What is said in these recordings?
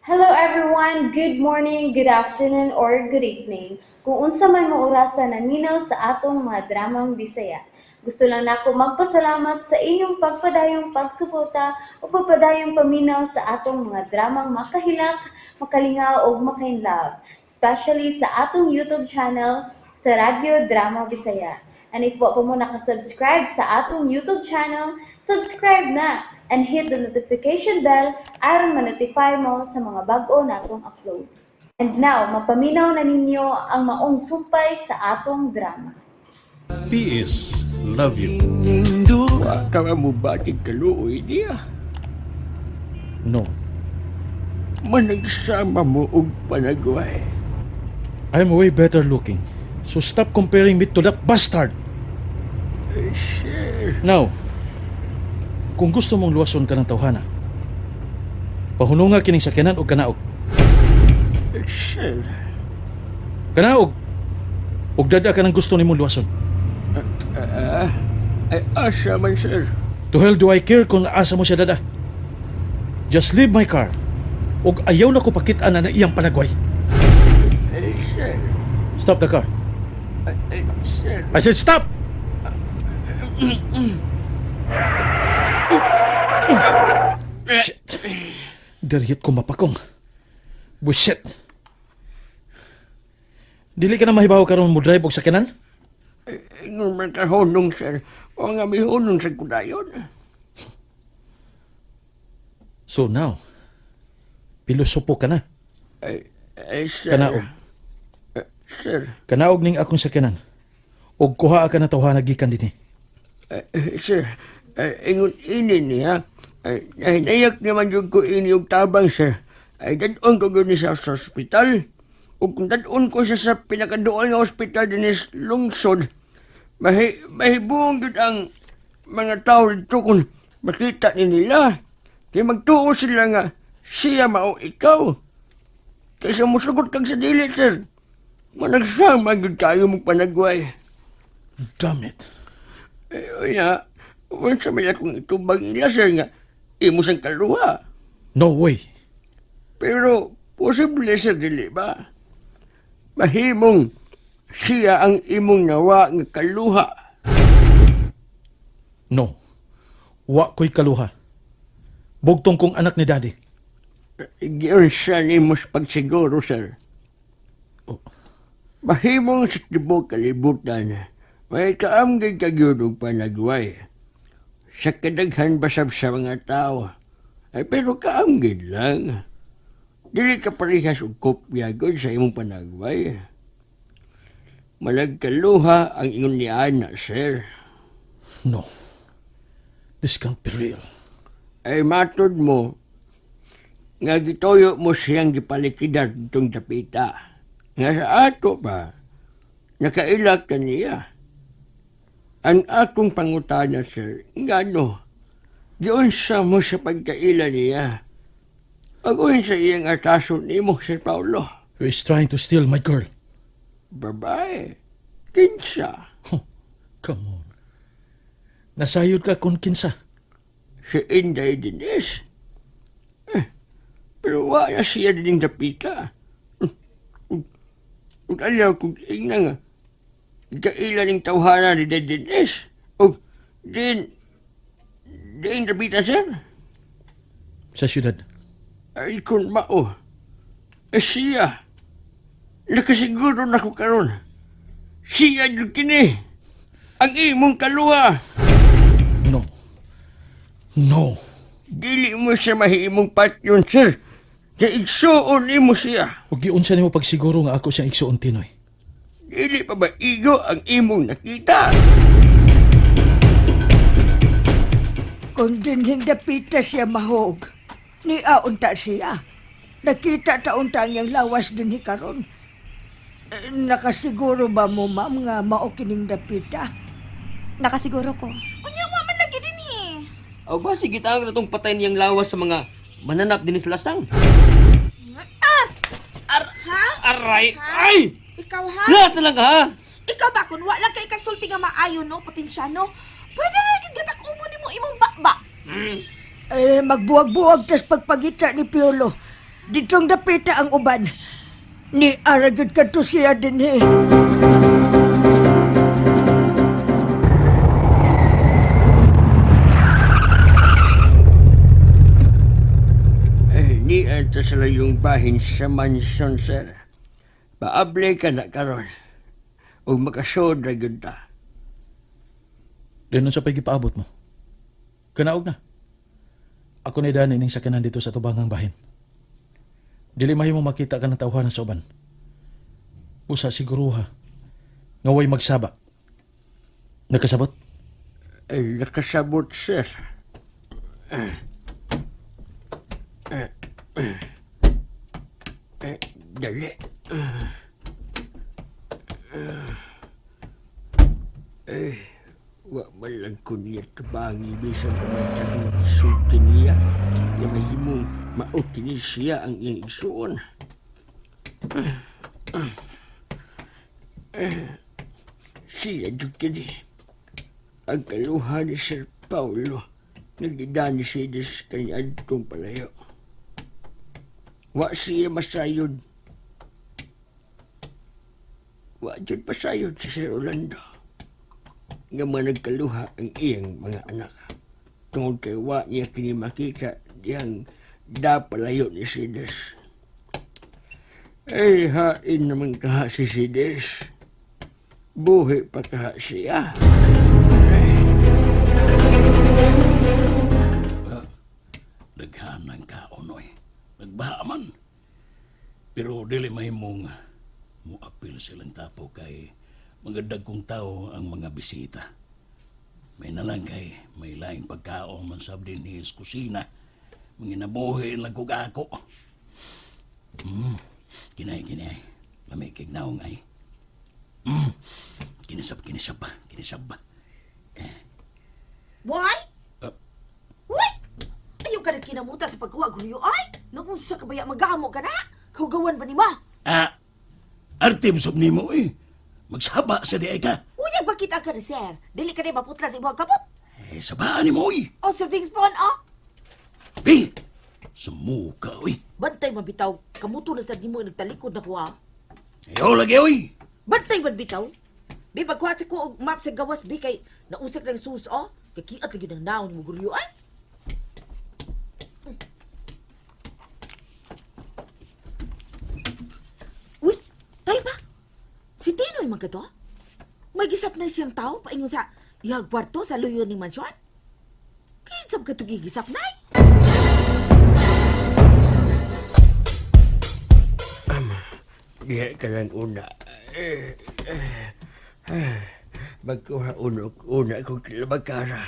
Hello everyone! Good morning, good afternoon, or good evening. Kung unsa man mo orasa naminaw sa atong mga dramang Bisaya. Gusto lang nako magpasalamat sa inyong pagpadayong pagsuporta o pagpadayong paminaw sa atong mga dramang makahilak, makalingaw ug makainlove, especially sa atong YouTube channel sa Radyo Drama Bisaya. And if wa pa mo nakasubscribe sa atong YouTube channel, subscribe na and hit the notification bell aron ma-notify mo sa mga bag-o natong uploads. And now, mapaminaw na ninyo ang maong sumpay sa atong drama. P.S. Love you. Wa ka ba mobatyag kaluoy niya? No. Managsama mo og panagway. I'm way better looking. So stop comparing me to that bastard. Eh, sir. Now, kung gusto mong luwason ka ng tawhana, pahununga kining sakyanan og kanaog. Eh, sir. Kanaog! Og dad-a kanang gusto nimong luwason. Ah, ay asa man, sir? To hell do I care kung asa mo siya dad-a. Just leave my car. Og ayaw na ko pakit-an na iyang panagway. Eh, sir. Stop the car. Eh, sir. I said stop! Shit. Daryat ko mapakong. Bullshit. Dili ka na mahibaw karon mo drive og sakyanan? Ingon man ka hunong, sir. O nga may hunong sa kudayon. So now, pilosopo ka na. Ay, ay, sir. Kanaog. Eh, sir. Kanaog ning akong sakyanan. Og kuha ka na tawhana gikan dinhi. Eh, eh, sir. Eh, ingon ini niya. Ay, nahinayak naman yung ko ini og tabang, sir. Ay, dad-on ko gyud ni siya sa ospital. Ug kung dad-on ko siya sa pinakaduol nga ospital dinhi sa lungsod, mahibuong gyud ang mga tao dito kung makita ni nila. Kay magtuo sila nga siya mao ikaw. Kaysa musugot kag sa dili, sir. Managsama gyud kayo magpanagway. Damn it. Eh, unya, unsa may akong itubag nila, sir, nga imo sang kaluha. No way. Pero, posible, sir, dili ba? Mahimong siya ang imong nawa nga kaluha. No. Wa ko'y kaluha. Bugtong kong anak ni Daddy. Giunsa nimo sa pagsiguro, sir? Oh. Mahimong sa tibuok kalibutan, may kaamgay ka gyud og panagway. Sa kadaghan basab sa mga tao, ay pero kaamgid lang. Dili ka parehas og kopya gud sa imong panagway. Malagkaluha ang ingon ni Ana, sir. No. This can't be real. Ay matod mo, nga gituyo mo siyang gipalikidar itong dapita. Nga sa ato pa, nakaila ka niya. Ang akong pangutana, sir, ngano, giunsa mo sa pagkaila niya. Ug unsa iyang atason nimo, Sir Paulo? Who is trying to steal my girl? Babae, kinsa? Come on. Nasayod ka kung kinsa. Si Inday Dines. Eh, pero wa na siya dining dapita. Ug ayaw kung ingna nga, kaila ning tawhana ni Inday Dines. Ug din dapita, sir. Sa syudad. Ay kung mao, eh, siya. Nakasiguro na ko karon. Siya jud kini. Ang imong kaluha. No. No. Dili mo siya mahimong patyon, sir. Kay igsuon nimo siya. Ug giunsa nimo pagsiguro nga ako siyang igsuon, Tinoy? Dili pa ba igo ang imong nakita? Kung dinhing dapita siya mahog, ni aunta siya. Nakita ta unta ang iyang lawas dinhi karon. Eh, nakasiguro ba mo, ma'am, nga mao kining dapita? Nakasiguro ko. Unya, wa man lagi dinhi. Aw ba, sige tawag na tong patay niyang lawas sa mga mananap din sa lastang. Ah! Ha? Aray! Ay! Ikaw ha? Lahat na lang ka, ha? Ikaw ba kun wa lang kay kasulti nga maayo no, potensyano? Pwede na lagi gatak umo nimo imong bakba. Eh, magbuwag-buwag tas pagpagita ni Piolo. Ditong dapita ang uban. Ni aragod ka to siya dinhi. Eh, ni ata sa layong bahin sa mansion, sir. Paable ka na karon. Ug makasod ra gyud ta. Dayon sa pa'y gipaabot mo. Kanaog na. Ako ni Dani ning sakyanan dito sa tubangang bahin. Dili mahimo makita ka ng tawhana sa uban. Usa siguruha. Nga way magsaba. Nakasabot? Ay, nakasabot, sir. Eh, dali. Eh, wa man lang ko niya tabangi bisan kumantang sulti niya. Nga mahimong mao kini siya ang iyang igsuon. Siya jud kini. Ang kaluha ni Sir Paulo nagidani siya sa kanyadtong palayo. Wa siya masayod. Wa jud pasayod si Sir Orlando. Nga mga nagkaluha ang iyang mga anak. Tungod kay wa niya kini makita diyang dapalayo ni Sides. Ay, hain naman kaha si Sides. Buhi pa kaha siya. Daghan ang kaon, oy. Nagbaha man. Pero dili mahimong muapil silang tapo kay mga dagkong tao ang mga bisita. May nalang kay may laing pagkaon man sab din his kusina. Manginabuhi lang kog ako. Kinay, kinay. Lamig kig naong ay. Kinisab, kinisab ba? Kinisab ba? Boy? Ah. Uy! Ayaw ka na kinamuta sa pagkuha, Gulyo, ay! Naunsa ka ba ya magamo ka na? Kaugawan ba ni ma? Ah, arte sab nimo eh. Magsaba sa di ay ka. Unya, bakit ka ni sir? Dili ka na maputla sa imuhang kapot? Eh, sabaan ni mo oy. O serving spoon, oh! Bi! Sa muka, oy. Bantay mabitaw, kamuto na sa nimo nagtalikod na kuha. Ayaw lagi, oy. Bantay man bitaw. Bi pagkuha sa ko og map sa gawas bi kay nausak lang sus oh. Kakiat lagi ng naon mo guryo ay. Uy, tay ba? Si Tinoy man kato? May gisap na siyang tao paingon sa iyang kwarto sa luyo ni mansyon. Kinsab ka to gigisap nay? Diha ka lang una. Eh, eh, eh, Magkuha uno, una kong kilabagkara.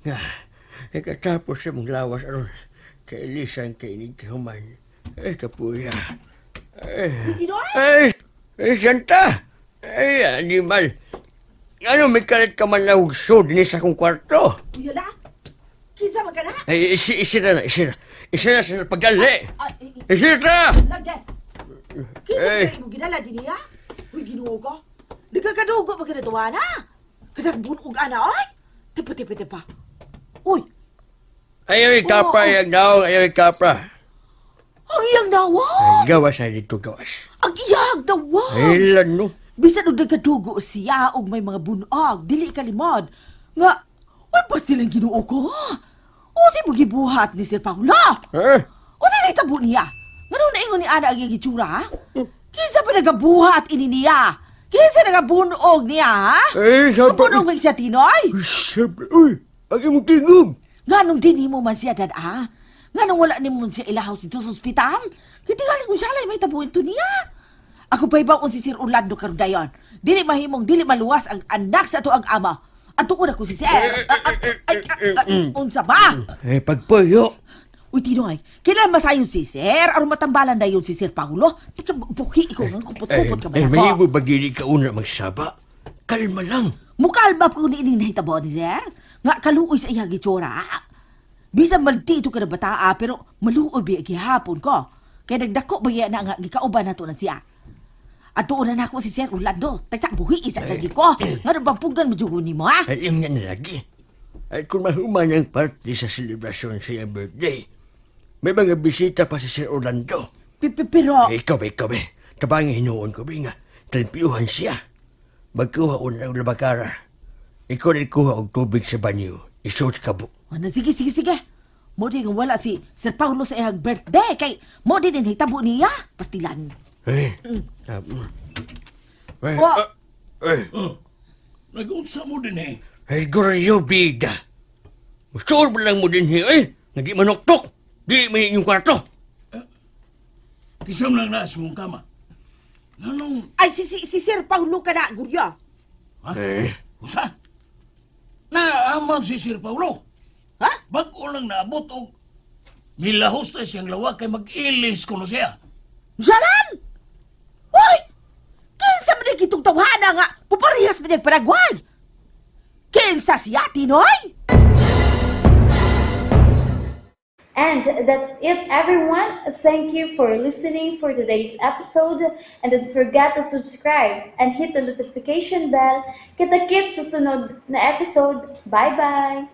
Nga, ikatapos sa mong lawas aron kay Elisan kay ni Human. Eh, kapuya. Eh, Uy, Tinoy! eh, eh, Santa! Eh, animal. Ano, may kalit ka man na hugsod ni sa akong kwarto. Uy, hala. Kinsa man ka na? Eh, isi, isira na, isira. Isira sa pagdali. Ay, ay, ay. Isira! Lagay. Kinsa Eh. ba imong gidala dinhi ha? Uy, Ginoo ko. Nagkakadugo pa kanatuwa na. Kanang bunog ana oy. Tipa tipa tipa. Uy, Ayaw ikapra, Oo. yung naong, ayaw ikapra. ang iyang nawa. Ay, gawas na dito, gawas. Ang iyang nawa. Ay, no. Bisan og nagkadugo siya og may mga bunog, dili kalimod. Nga, uy, pasilang Ginoo ko. Usi mo gibuhat ni Sir Paolo. Eh? Usa na itabo niya? Ngano naingon ni Ana ang iyang itsura, ha? Kinsa pa nagabuhat ini niya? Kinsa nagabunog niya, ha? Eh, sabi... Nabunog ba siya, Tinoy? Sabi, uy, ang imong tingog. Nganong dinhi mo man siya, dad, ha? Nganong wala nimo siya ilahos dito sa ospital? Kitingali ko siya, may tabuin to niya. Ako pa ibaon si Sir Orlando karon dayon. Dili mahimong dili maluwas ang anak sa ato ang ama. Ato ko na ko si Sir. Ah, ah, ay, ah, ah, Unsa ba? Eh, pagpuyo. Uy, Tinoy, kailan masayon si Sir? Aron matambalan na yun si Sir Paulo? Tika, buhi ikaw nga, kupot-kupot ka Eh, man may ako. ibo ba dili ka una magsaba? Kalma lang. Mukalma ko ni ining nahitabo ni Sir. Nga kaluoy sa iyang gitsura. Bisan maldito ka na bataa, pero maluoy biya gihapon ko. Kaya nagdako ba yan na nga gikauban na to na siya. At doon na nako si Sir Orlando. Tagsa, buhi isa lagi ko. Nga nung bampugan mo jugo ni mo, ha? Ay, yung yan lagi. At kung mahuman ang party sa selebrasyon sa iyang birthday, May mga bisita pa si Sir Orlando. Pero, Eh, ikaw ba, ikaw ba? Tabangin hinuon ko ba nga. Talimpiuhan siya. Magkuha una og labakara. Ikaw na kuha og tubig sa banyo. Isuot ka bu. Ano, sige, sige, sige. Mo di nga wala si Sir Paulo sa iyang birthday kay mo di din hitabo niya. Pastilan. Eh. Eh, Oh. ah, eh. Oh, nag-unsa mo din eh. Ay, goryo bida. Musuor ba lang mo din hi, eh? Nga di manuktok. Di may inyong kwarto. Kisam lang na sa mong kama. Anong, Ay, si Sir Paulo ka na, Guryo. ha? Eh, Unsa? Naaman si Sir Paulo. Ha? Bag-o lang naabot og milahos na siyang lawa kay mag-ilis kuno siya. Jalan! Hoy! Kinsa man ang kitong tawhana nga, puparehas man yung Paraguay! Kinsa siya, Tinoy? And that's it, everyone. Thank you for listening for today's episode. And don't forget to subscribe and hit the notification bell. Kita-kits sa sunod na episode. Bye-bye!